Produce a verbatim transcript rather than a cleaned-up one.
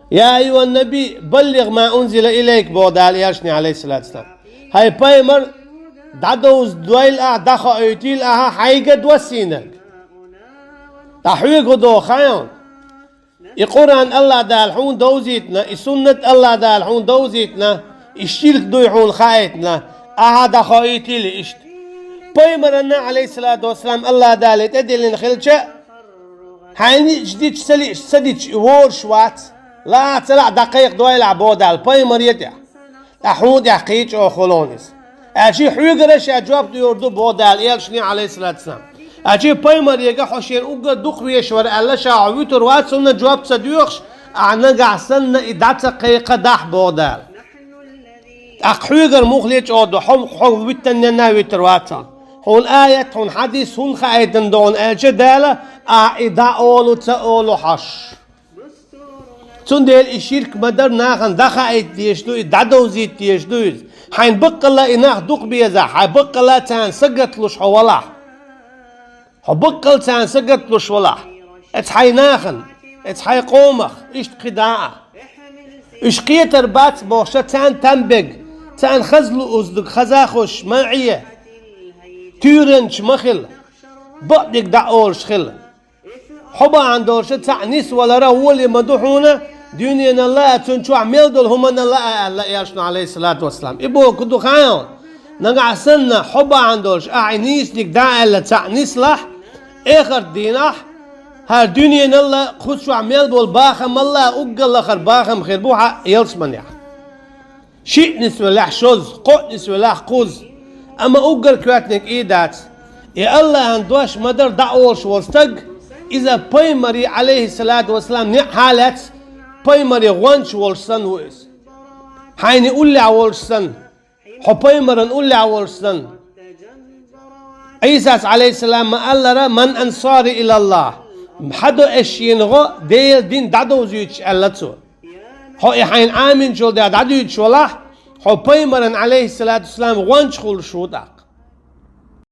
«Я айюхӀан-наби, баллигӀ ма унзила илайк», — боху Дала элчане, Ӏалайхиссалату вассалам. «ХӀай пайхамар, дӀадовза дойла ахьа, дӀахоуьйтийла ахьа хьайга доссийнарг». Ткъа хьоьга хӀун доху хаьий хьуна? И Къуръан АллахӀ Дала хьуна довзийтина, и суннат АллахӀ Дала хьуна довзийтина, и ширк дуй хьуна хаийтина, ахьа дӀахоуьйтийла иштта. Пайхамарна, Ӏалайхиссалату вассалам, АллахӀ Дала тӀедиллина хилча, хьайна иштта дича ца лиъча ца дича и воруш вац, лаахь ца лаахь дӀакхайкха дойла ахьа, боху Дала, пайхамаре тӀехь. Ткъа хьуна тӀехь кхин а чӀогӀа хуьлу хьуна иза. Аьлча хьоьгара ша жоп дуьйр ду, боху Дала элчане, Ӏалайхиссалату вассалам. Аьлча пайхамарега хьо шена уггар дукха везаш вара аьлла, ша хьо вуьтур вац, цунна жоп ца доьхуш, ахьа нагахь санна и дӀа ца кхайкхадахь, боху Дала. ТӀаккха хьоьгара муххале чӀогӀа ду, хьо, хьо вуьттанненна вуьтур вац хьуна. Хьуна аят, хьуна хьадис, хӀунда хаийтина ду хьуна аьлча Дала, ахьа и дӀа олу, ца олу хьожуш. Цундела и ширк ма-дарра нахана дӀахаийта дезаш ду, и дӀадовзийта дезаш ду иза. Хьайна баккъалла и нах дукха безахь, хьайн баккъалла царна сагатлуш хьо валахь. Хьо баккъалла царна сагатлуш валахь. Эцу хьайн нахана, эцу хьайн къомах, иштта кхидӀа а. Уьш кхетар бац бохуш, царна там бега, царна хаза луъуздиг хаза а хуьлуш ма Ӏе. Туьйранча ма хила, бакъдерг дӀа олуш хила. Хьо бахьана долуш цхьаъ нисвалар а гӀоли ма ду хьуна, дуьненал а, цунна чохь мел долу хӀуманал а, аьлла элчано, Ӏалайхиссалату вассалам. И бохург ду хаьий хьуна? Нагахь санна, хьо бахьана долуш, ахьа и нийсаниг дӀа а аьлла цхьаъ нислахь, эхарт дийнахь, хӀара дуьненал а, кху чохь мел болу бахамал а уггар лахара бахам хир бу хьан ялсаманехь. Шиъ нисвелахь шозза, кхоъ нисвелахь кхузза. Амма уггар коьртаниг и дац. И АллахӀан дош ма-дарра дӀа олуш волу стаг, иза пайхамаре, Ӏалайхиссалату вассалам, неӀ хьалаьцна, пайхамаре гӀонча волуш санна ву иза. Хьайна уллехь волуш санна, хьо пайхамаран уллехь волуш санна. Ӏийсас, Ӏалайхиссалам, ма-аллара: «Ман ансари илаллахӀ?» «Хьан ду аш шена гӀо Делан дин дӀадовзуьйтуш?» — аьлла цо. Хьо и хьайна Ӏаминчул тӀаьхьа дӀадуьйцуш валахь, хьо пайхамаран, Ӏалайхиссалату вассалам, гӀонча хуьлуш ву тӀаккха.